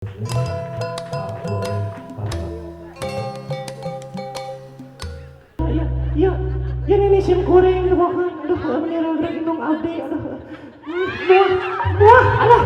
Ya, ya, ya, ini sim kuring, aduh, aduh, ini ragrag indung abdi, aduh, muah, muah, alah.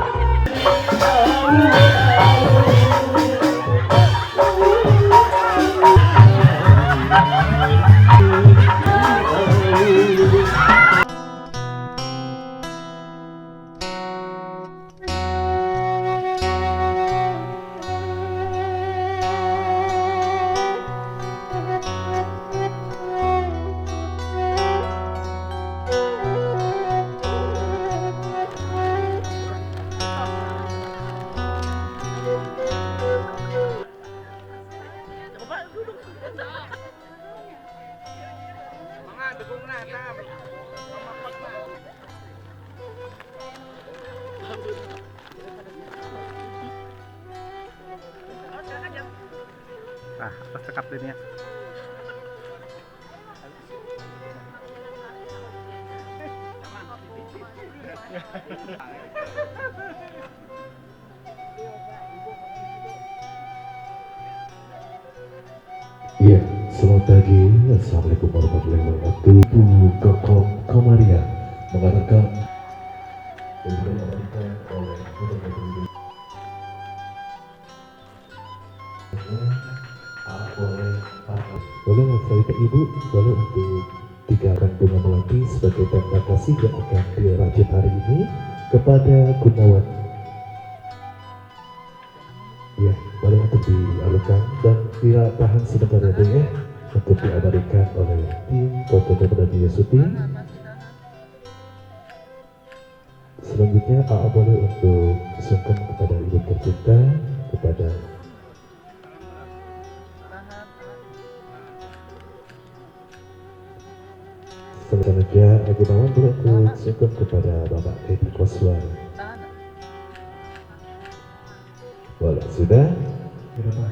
Ah, atas cekap dunia. Iya, selamat pagi. Assalamualaikum warahmatullahi wabarakatuh. Bu Kokom Komaria mengatakan dan juga diamankan oleh boleh ke ibu, boleh untuk tigakan bunga melati sebagai tanda kasih yang akan dirajut hari ini kepada Gunawan. Ya, boleh untuk dialurkan dan tahan sebentar ya Bu ya, untuk diabadikan oleh tim fotografer dan syuting. Selanjutnya AA boleh untuk sungkem kepada ibu tercinta, kepada selanjutnya Gunawan boleh untuk sungkem kepada Bapak Teddy Koswara. Boleh, sudah? Berapa?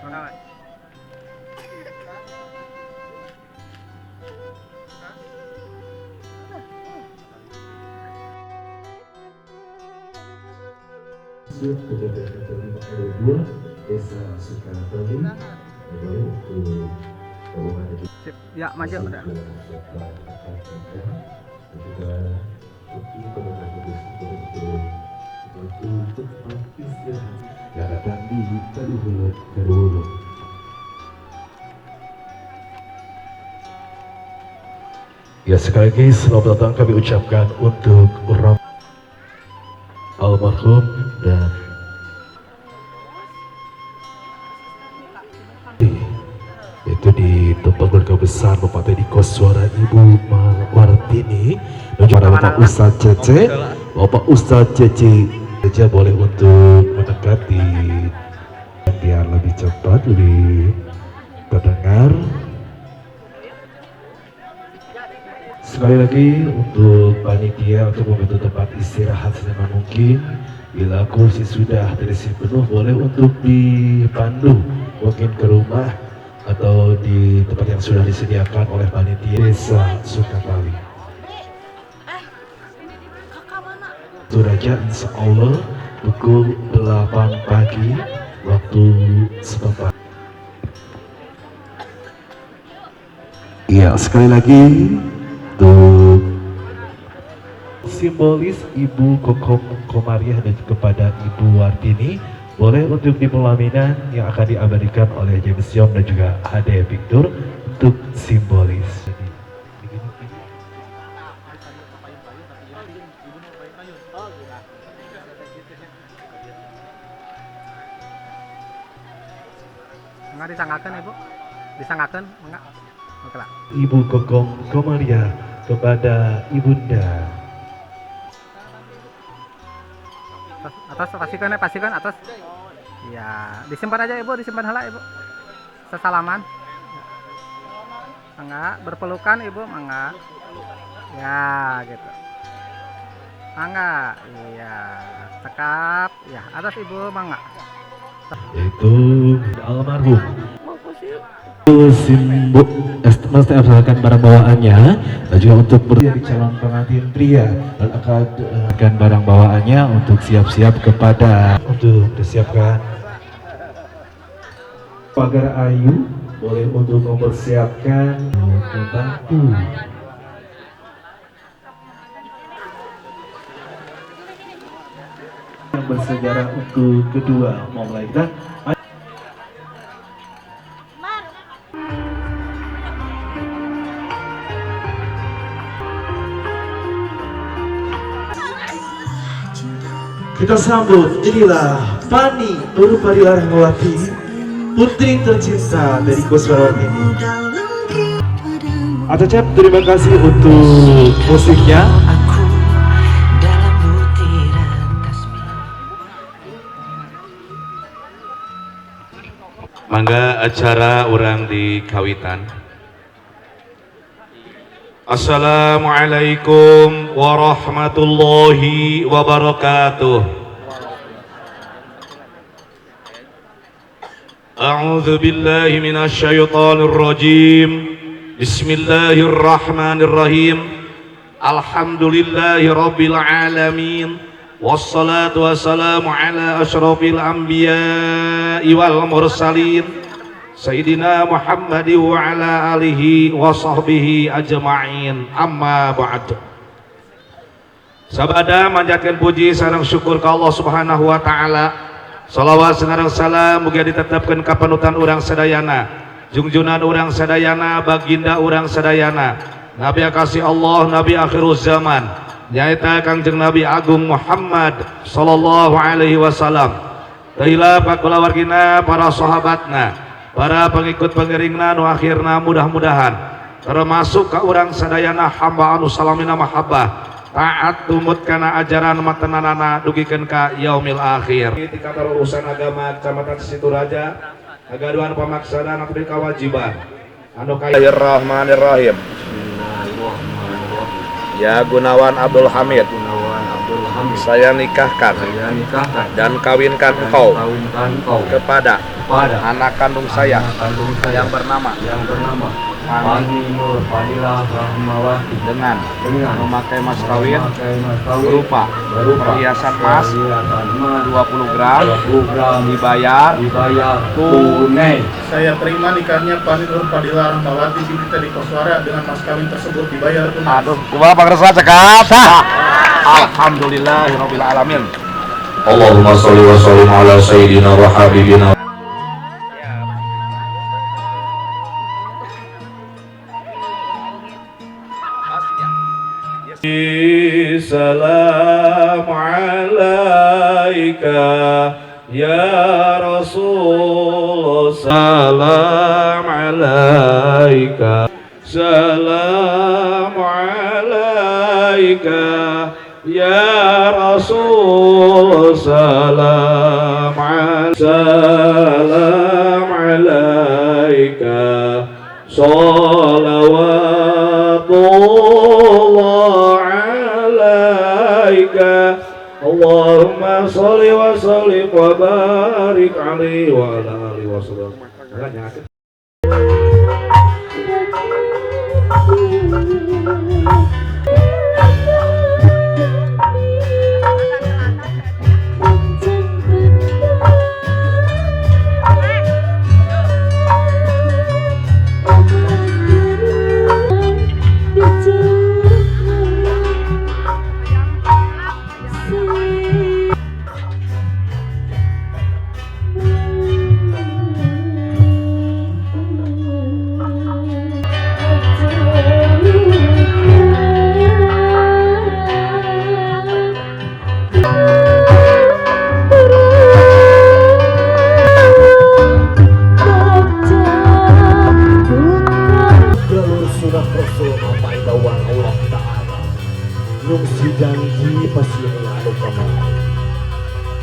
Mangga, Pak. Dusun RT 5 RW 2 Desa Sukatali. Boleh untuk rombongan Sip. Ya, maju udah. dan juga untuk untuk tempat istirahat yang datang di Kaduhulu Kaduhulu. Ya, sekali lagi selamat datang kami ucapkan untuk orang almarhum dan yaitu di tempat keluarga besar Bapak Teddy Koswara, Ibu Wartini, dan juga Bapak Ustadz Cece. Bapak Ustadz Cece saja boleh untuk mendekati biar lebih cepat, lebih terdengar. Sekali lagi untuk panitia untuk membentuk tempat istirahat senyaman mungkin. Bila kursi sudah terisi penuh, boleh untuk dipandu mungkin ke rumah atau di tempat yang sudah disediakan oleh panitia Desa Sukatali. Suraja insya Allah pukul 8 pagi waktu setempat. Iya, sekali lagi untuk simbolis Ibu Kokom Komariah dan kepada Ibu Wartini, boleh untuk di pelaminan yang akan diabadikan oleh James Yom dan juga HD Victor untuk simbolis. Mangga disanggakeun, Ibu. Disanggakeun, mangga. Oke lah. Ibu Kokom Komariah kepada Ibunda. Atas, atas pastikan ya, pastikan atas. Iya, disimpan aja Ibu, disimpan heula Ibu. Sesalaman. Mangga, berpelukan Ibu, mangga. Ya, gitu. Mangga, iya. Cekap, ya, atas Ibu, mangga. Yaitu almarhum Simbo S. mempersiapkan barang bawaannya dan juga untuk dari calon pengantin pria dan akan barang bawaannya untuk siap-siap kepada untuk disiapkan. Pagar Ayu boleh untuk mempersiapkan membantu. Yang bersejarah untuk kedua mempelai kita. Kita sambut, inilah Fani Nurfadila Rahmawati, putri tercinta dari Koswara ini. Acep, terima kasih untuk musiknya. Mangga acara urang di kawitan. Assalamualaikum warahmatullahi wabarakatuh. A'udzu billahi minasyaitonir rajim. Bismillahirrahmanirrahim. Alhamdulillahi rabbil alamin. Wassalatu wassalamu ala asyrafil anbiya'i wal mursalin Sayyidina Muhammad wa ala alihi wa sahbihi ajma'in. Amma ba'd. Sabada manjatkan puji sareng syukur ka Allah Subhanahu wa taala. Salawat sareng salam mugia ditetapkeun ka panutan urang sadayana, jungjunan urang sadayana, baginda urang sadayana, Nabi kasih Allah, Nabi akhiruz zaman, nyaeta Kangjeng Nabi Agung Muhammad sallallahu alaihi wasallam. Taila pakulawargina para sahabatna, para pengikut pengiringna nu akhirna mudah-mudahan termasuk ka urang sadayana hamba anu salamina mahabbah taat tumut kana ajaran matenanana dugikeun ka yaumil akhir. Di kantor urusan agama Kecamatan Situraja agaduhan pamaksadan abdi kawajiban anu Bismillahirrahmanirrahim. Ya Gunawan Abdul Hamid, saya nikahkan dan kawinkan engkau kepada anak kandung saya yang bernama Fani Nurfadila Rahmawati dengan memakai mas kawin berupa perhiasan emas 20 gram dibayar tunai. Saya terima nikahnya Fani Nurfadila Rahmawati binti Teddy Koswara dengan mas kawin tersebut dibayar tunai. Aduh, kumaha pangersa cekap. Alhamdulillahirabbil alamin. Allahumma sholli wa sallim ala sayyidina wa habibina. Salam alaika ya Rasulullah, salam alaika, salam alaika ya Rasul, salam salam alaika, sholawatullah alaika, Allahumma sholli wa sallim wa barik alaihi wa ala alihi wa sallam. Janji pasti anu kamar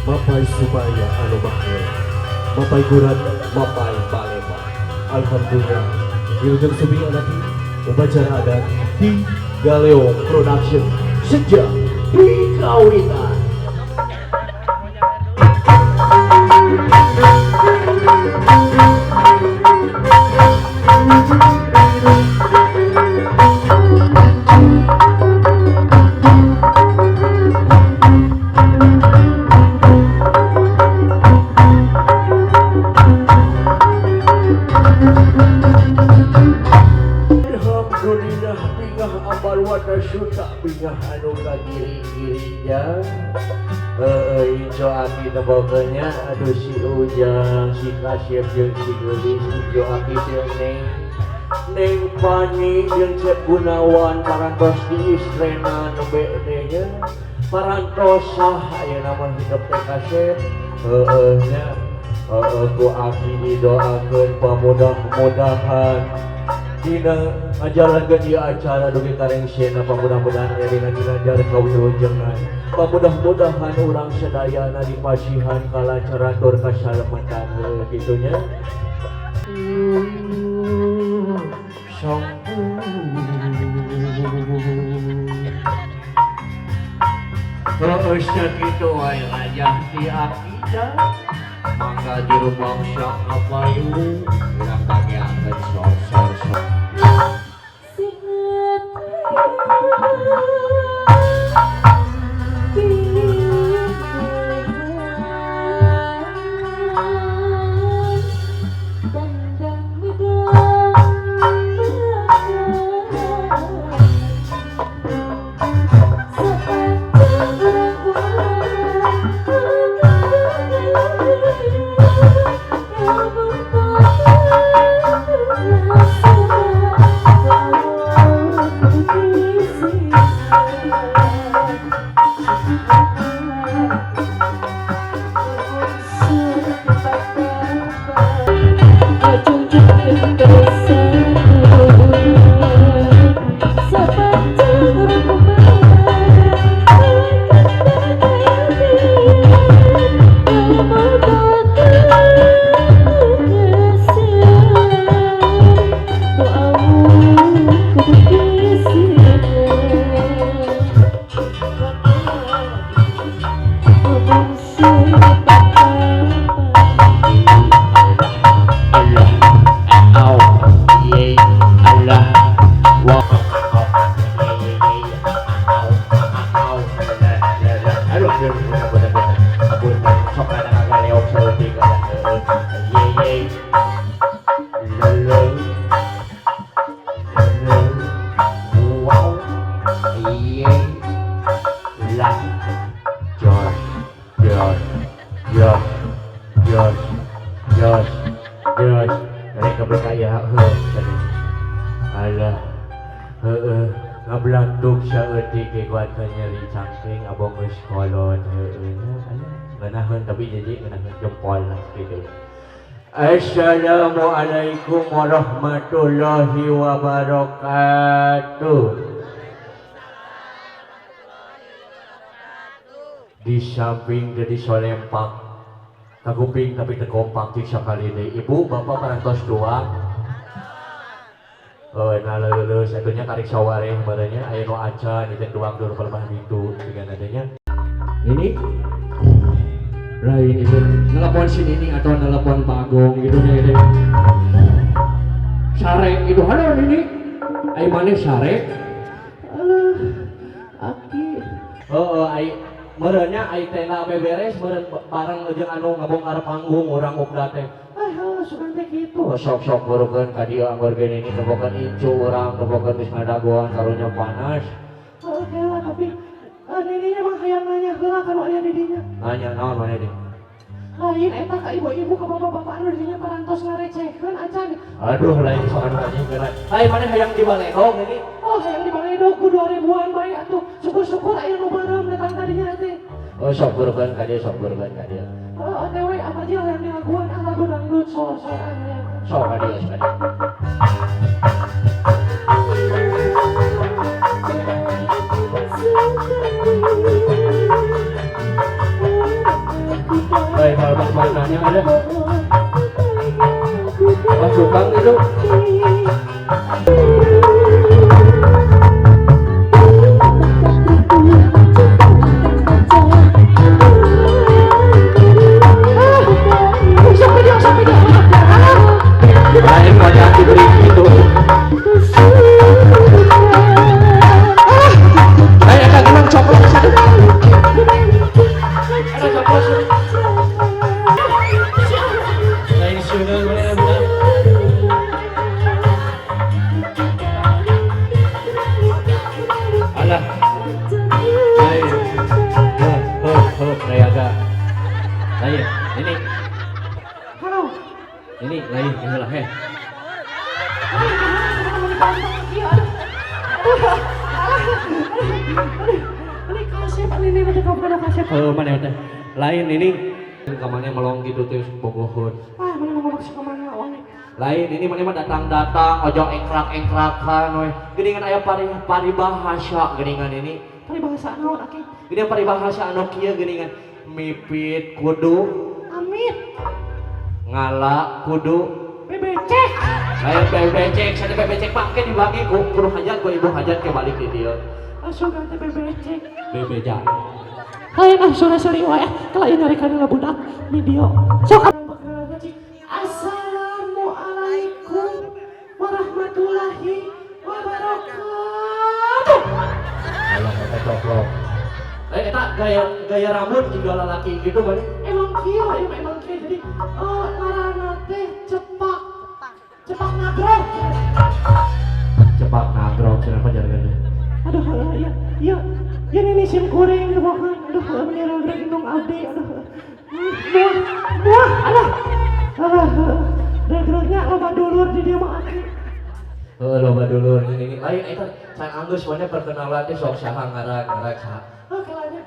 mapai supaya anu mahal mapai gurat mapai palema. Alhamdulillah wilujeng subi anaki upacara adat di Galeo Production sejak di kawitan. bingah ambar wata suta bingah anu kagiring-giringnya. Heeh injo aki tebokeunnya aduh si Ujang si Kasep jeung si Geulis injo aki jeung Neng Neng Pani jeung Cep Gunawan parantos di istrena nembe teh nya parantos sah ayeuna mah hidup teh Kasep. Heeh nya heeh ku aki didoakeun pamudah-mudahan dina ngajalankeun ieu acara dugi ka rengsena pamudah-mudahan aya dina ginanjar kawilujengan pamudah-mudahan urang sadayana dipasihan kalancaran tur kasalemetan heuh kitu nya. Sok heueuh sakitu wae rajah ti aki dah mangga juru bangsa kapayu urang kageakeun sor sor sor. Assalamualaikum warahmatullahi wabarakatuh. Di samping jadi solempak kaguping tapi terkompak cik sakali deui. Ibu bapak parantos doang. Nah leuleus atunya tarik sawareh badannya aya nu acan ieu tuang dur palebah ditu siga adanya. Ini lain itu nelpon si Nini atau nelpon Pak Agung gitu nya sare gitu halo Nini ai maneh sare aduh aki heeh ai meureunnya ai tenda beberes meureun bareng jeung anu ngabongkar panggung urang ukda teh ah heuh sugan teh kitu sok-sok burukeun ka dieu anggor ge Nini tebokeun incu urang tebokeun geus ngadagoan karunya panas heuh lah tapi Nini emang hayang nanya heula ka nu aya di dinya. Nanya naon maneh deui? Lain eta ka ibu-ibu ka bapak-bapak anu di dinya parantos ngarecehkeun acan. Aduh lain sok anu anjing geura. Ai maneh hayang dibaledog Nini? Oh hayang dibaledog ku 2000-an bae atuh. Syukur-syukur aya nu beureum datang ka dinya teh. Oh sok burukeun ka dieu, sok burukeun ka dieu. Oh teh we apa aja hayang dilaguan ah lagu dangdut sor-soran hayang. Sok ka dieu, sok ka dieu. Baik, kalau Pak nanya ada Mas Tukang itu. Lain banyak diberi gitu. Ayo ada genang coplok satu. Ada coplok. Lain sudah mana benar. Lain heula heh. Ini kasep ini mah teh kapan kasep. Heuh mana teh. Lain ini ka mana melong gitu teh bogoheun. Ah, mana ngomong ka mana wae. Lain ini mana mah datang-datang ojong engkrak-engkrakan we. Geuningan aya paribahasa geuningan ini. Paribahasa naon aki? Geuningan paribahasa anu kieu geuningan mipit kudu amit, ngala kudu bebecek. Lain bebecek, sana bebecek mah engke dibagi ku guru hajat ku ibu hajat ke balik di dieu. Asuga teh bebecek. Bebeja. Lain ah sore-sore wae kala ieu nyarekan heula budak video. Sok Assalamualaikum warahmatullahi wabarakatuh. Alah eta coplok. Eta gaya rambut juga lalaki gitu mana? Emang kieu, emang kieu jadi ngaranna teh cepak. Cepak nagrog. Cepak nagrog cenah jargon. Aduh, iya, iya. Ya ini sim kuring tuh bukan. Aduh, meni ragrag indung abdi. Aduh. Muah, alah. Alah, ragragnya loba dulur di dieu mah aki. Heuh, loba dulur ini. Lain eta can anggeus mana perkenalan teh sok saha ngaran-ngaran saha. Heuh, kalanya.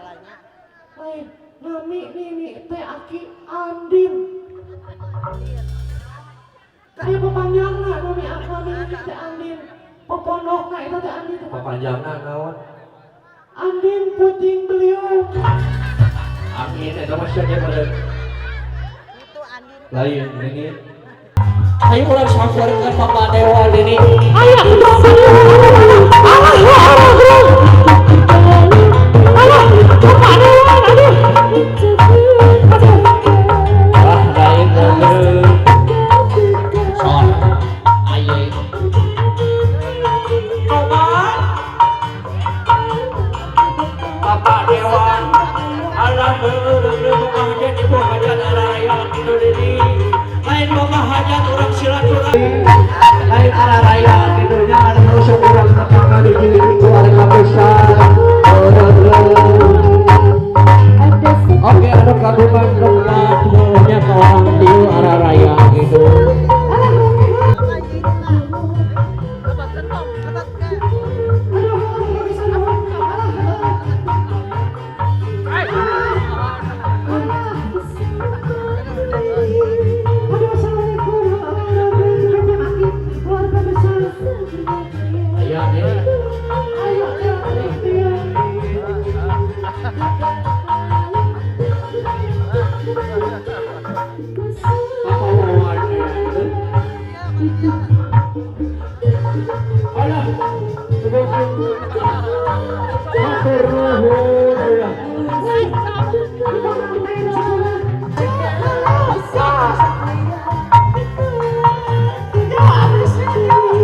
Lain, nami nini teh aki Andin. Aya papanjangna nami nami nini teh Andin. Popondokna eta teh Andin. Papanjangna naon? Andin puting beliung. Amin, eta mah sia ge meureun. Itu Andin. Lain ini. Ayo urang sampeurkeun Bapak Dewan ini. Ayo alah, alah, Bapak Dewan, aduh. Wah, lain meureun. Son. Aye. Bapak Dewan, alah heureun boga hajat ibu hajat araraya kitu deui. Lain boga hajat urang silaturahmi. Lain araraya kitu nya anu nusuk urang tetangga di dieu ari kapisan. Oke, anu kagungan tempat nya ka orang dieu araraya kitu.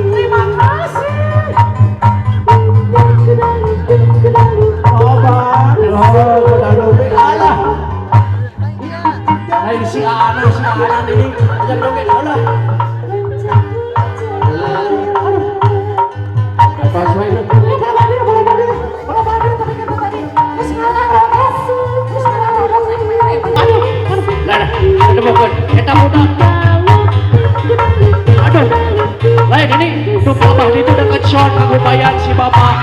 Terima kasih. Lain si Anan ini jangan joget alah. Pas wae. Aduh, lain ini tuh abah itu dekat shot kagupayan si bapak.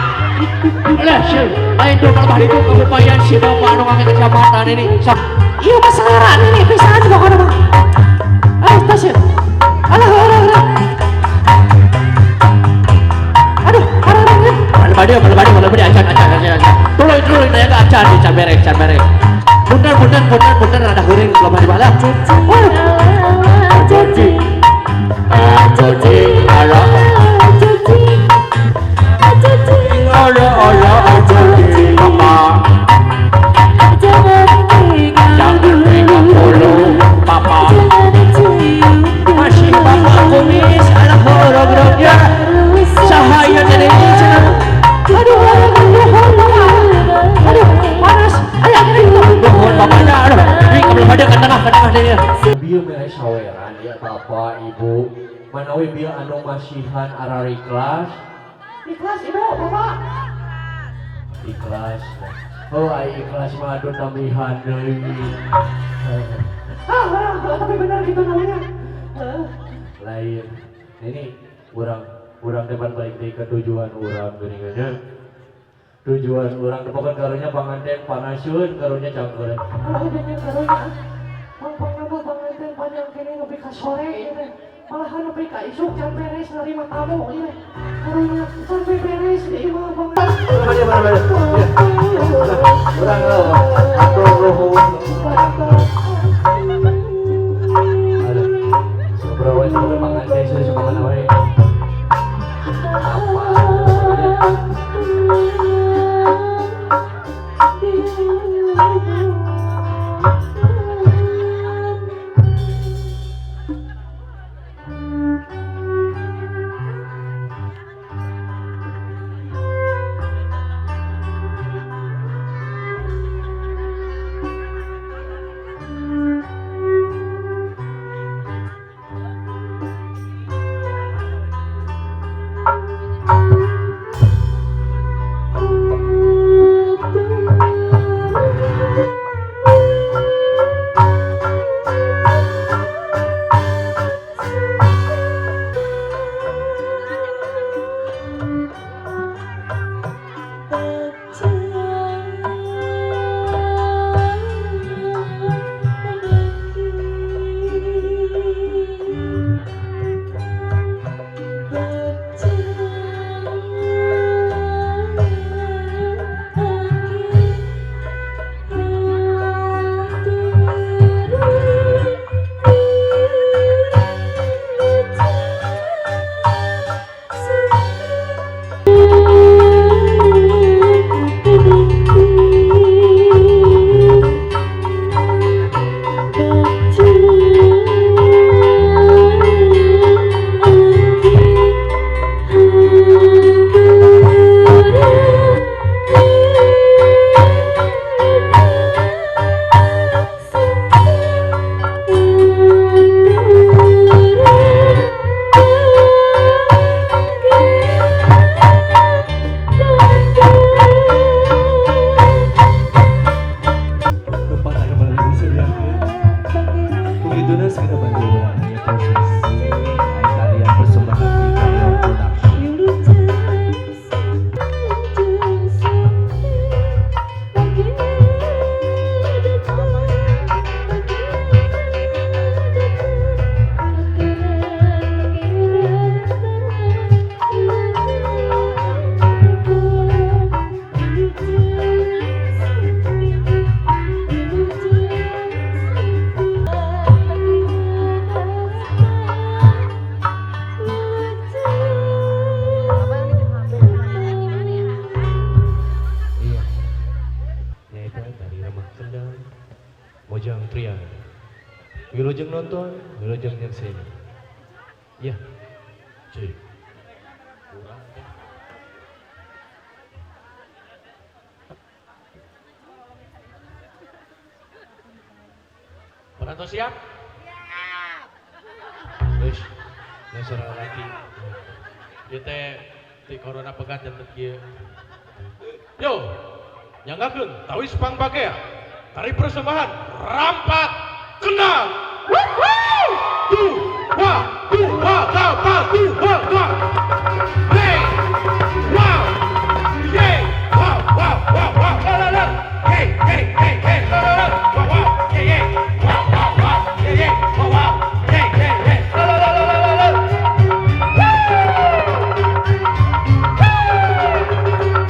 Alah, lain tuh abah itu kagupayan si bapak anu ngake kecamatan ini. Iya masalah ini pisan pokoknya mah. Ah, tas ya. Alah, alah, alah. Aduh, alah, alah. Malah acan, acan. Tuluy nanya ke acan, can berek, Punten, rada heuring loba di bala. Cuci, alah. Alah, cuci, papa. Jangan tinggal dulu, papa. Masih papa kumis, alah horog-rognya. Cahaya jadi Aduh, aduh, panas. Ayo, nuhun bapaknya, aduh. Ini belum ada ke tengah ini. Bieu mere saweran ya bapak ibu. Manawi bieu anu masihan arari ikhlas. Ikhlas ibu, bapak. Ikhlas. Oh, ai ikhlas mah aduh tambihan deui. Ah, tapi benar gitu namanya. Lain ini urang urang depan balik deui ka tujuan urang geuningan nya. Tujuan urang teh karunya panganten panaseun karunya cangkeureun. Karunya karunya. Pangpang nama panganten panjang kene nepi ka sore ieu teh. Malahan nepi ka isuk can beres nerima tamu ieu. Karunya can beres di imah panganten. Urang atur nuhun. Aduh. Sabaraha wae panganten suka mana wae. Apa? Wilujeng nonton, wilujeng nyeksin. Ya. Cuy. Kurang. Penonton siap? Siap. Wis, suara lagi. Ieu teh ti corona pegat janten kieu. Yo, nyanggakeun tawis pangpakea. Tari persembahan rampak kenal. Dua, dua, dua, dua, dua. Hey, wow, yeah, wow, wow, wow, wow, la la la. Hey, hey, hey, hey, la la la. Wow, wow, yeah, yeah, wow, wow, wow, yeah, yeah, wow, wow, hey, hey, hey, la la la la la la.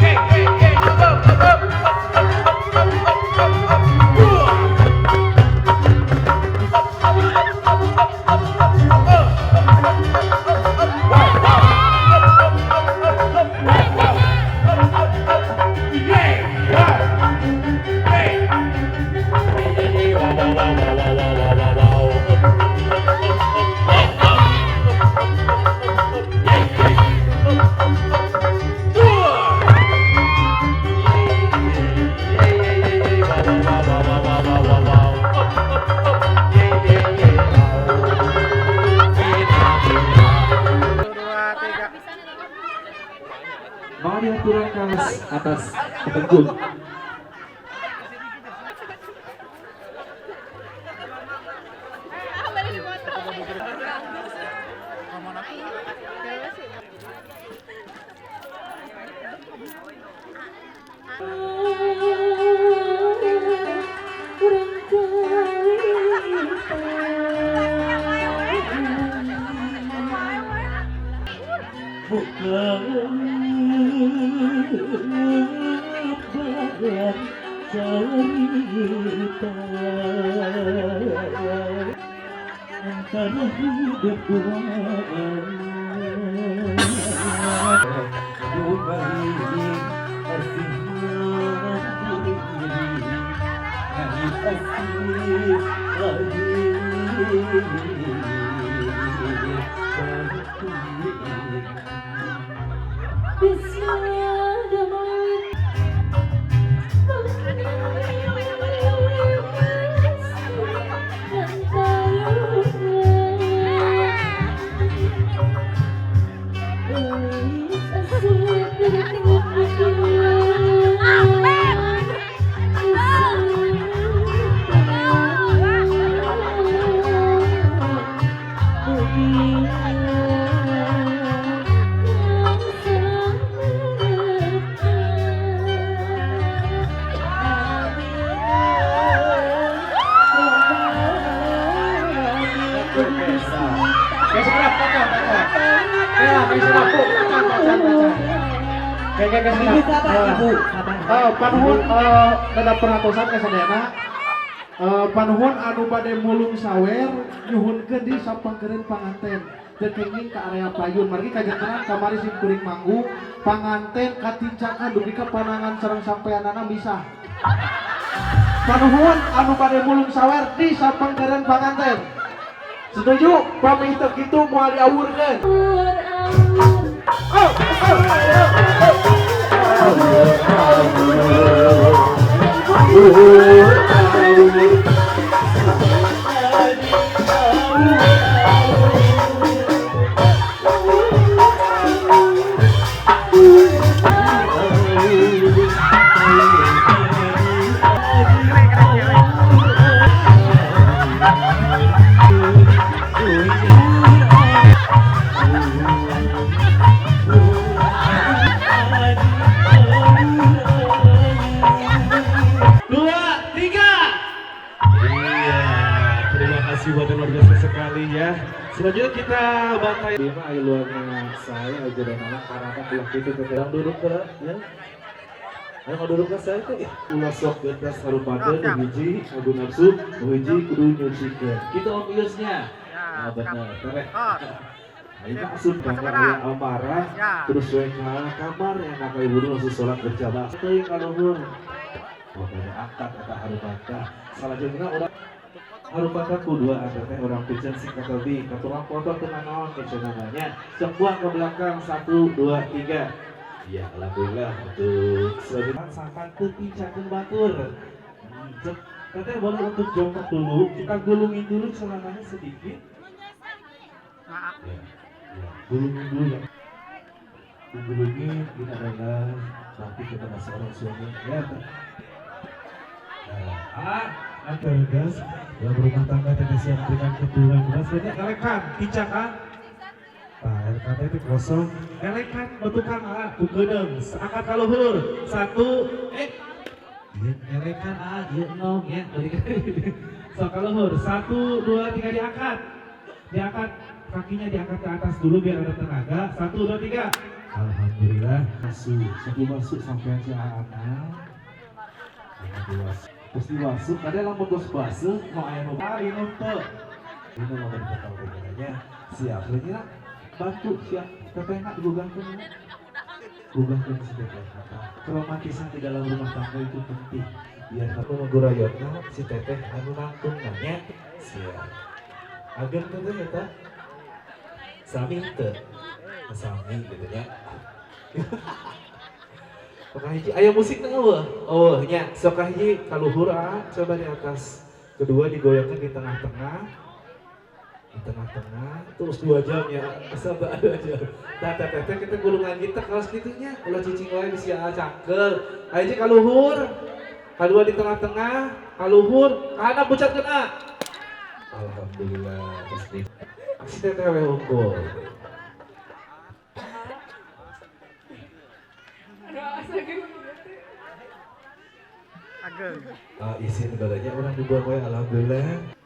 Hey, hey, hey, up, up, up, up, up, up, up, up, up. Atas ketengkul. Bukan cerita antara hidup dua Panuhun ada perhatosan kasadayana panuhun anu bade mulung sawer nyuhunkeun di sapangkeureun panganten teu kenging ka area payun margi kajentenan kamari sim kuring manggung panganten katincakan dugi ka panangan sareng sampeanana misah. Panuhun anu bade mulung sawer di sapangkeureun panganten. Setuju? Pamih teu kitu moal diawurkeun. Oh, oh, oh, oh. Selanjutnya kita bantai lima ayo luarnya saya aja dan anak karena pulang itu ke duduk ke ya. Ayo mau duduk ke saya teh. Ulah sok geus harupadeun nu hiji adu nafsu, nu hiji kudu nyucikeun. Kitu om iusnya. Nah bener teh. Ayo asup ka aya amarah terus we ka kamar enak ibu langsung salat berjamaah. Teuing ka luhur. Pokoknya angkat eta harupata. Salajengna urang harupata ku dua ada teh orang pijen sing katobi katurang foto teu nanaon ke namanya sok buang ke belakang 1 2 3. Ya alhamdulillah untuk selanjutnya sangkan teu tincakeun batur. Teteh boleh untuk jongkok dulu, kita gulungin dulu celananya sedikit. Ya, ya, gulungin dulu ya. Gulungin ini adalah nanti kepada seorang suami ya. Nah, tegas dalam rumah tangga tidak siap dengan keturunan sebenarnya elekan tincakan nah LKT itu kosong elekan betukan ah kukedeung angkat ka luhur 1 elekan ah ieu nong ya sok ka luhur 1 2 3 diangkat diangkat kakinya diangkat ke atas dulu biar ada tenaga 1 2 3. Alhamdulillah masuk sebelum masuk sampai si anak terus diwasuk, ada lamun geus basuh mau aya nu bari nu teu. Ini mau dipotong benernya. Siap, selanjutnya bantu siap tetehna digugahkeun. Gugahkeun si teteh. Keromantisan di dalam rumah tangga itu penting. Biar aku ngegurayotna si teteh anu nangtung nanya. Siap. Ageng teteh eta sami teu. Sami gitu nya. Sok hiji aya musik na eueuh. Oh nya, sok hiji ka luhur ah, coba di atas. Kedua digoyangkan di tengah-tengah. Di tengah-tengah terus 2 jam ya, asal teu ada aja. Tah teh kita gulungan kita kaos kitu nya, ulah cicing wae bisi cangkel. Hiji ka luhur. Kadua di tengah-tengah, ka luhur, ka handap pucatkeun ah. Alhamdulillah terus di. Aksi teteh we unggul. Ageng. Isin balanya orang dibuang wae, alhamdulillah.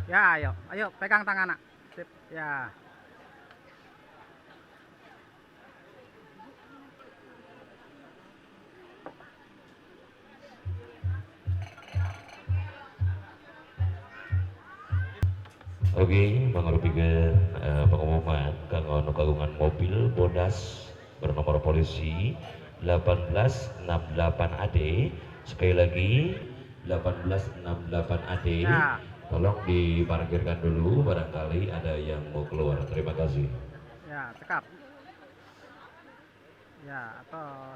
Ya, ayo, ayo pegang tangan anak. Sip, ya. Oke, mangrupikeun pengumuman kanggo nu kagungan mobil bodas bernomor polisi 1868 AD. Sekali lagi 1868 AD. Ya. Tolong diparkirkan dulu, barangkali ada yang mau keluar. Terima kasih. Ya, cekap. Ya, atas.